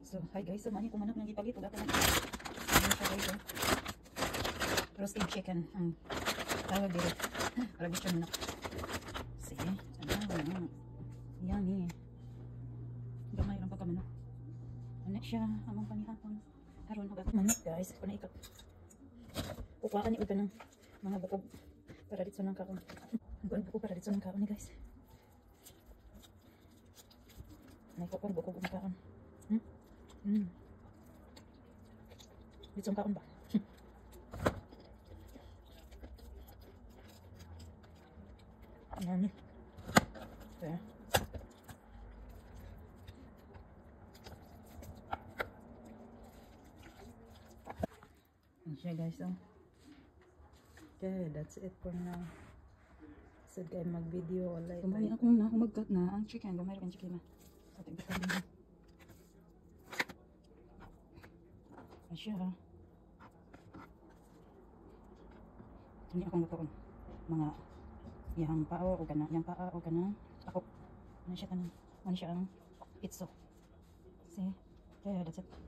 So, hi guys. So, mani kong manok nang gipalit. Ug ako na. Ano siya, guys, oh. Roasted chicken. Ang tawag dito. Parang siya manok. See? Ano? Yummy. Gamay lang pagka manok. Ano siya? Among panihapon. Karon og manok, guys. Kuna ikap. Kukuha ni og ng mga bukog para dito ng kaon. Ang bukog para dito ng kaon ni, guys. May kukong bukog ang kaon. Dito ang kaon ba? Yummy. Okay. Yan siya, guys, oh. Okay, that's it for now. Sad kayo mag-video. Wala. Gamay akong na humagkat na ang chicken. Gamay ra chicken na. Sa ating butang din. Yan siya, ha. Ini akong lutoon. Mga iyang pao o kana, iyang paa o kana. Ako. Ano siya tanan? Ano siya ang itso. See? Okay, that's it.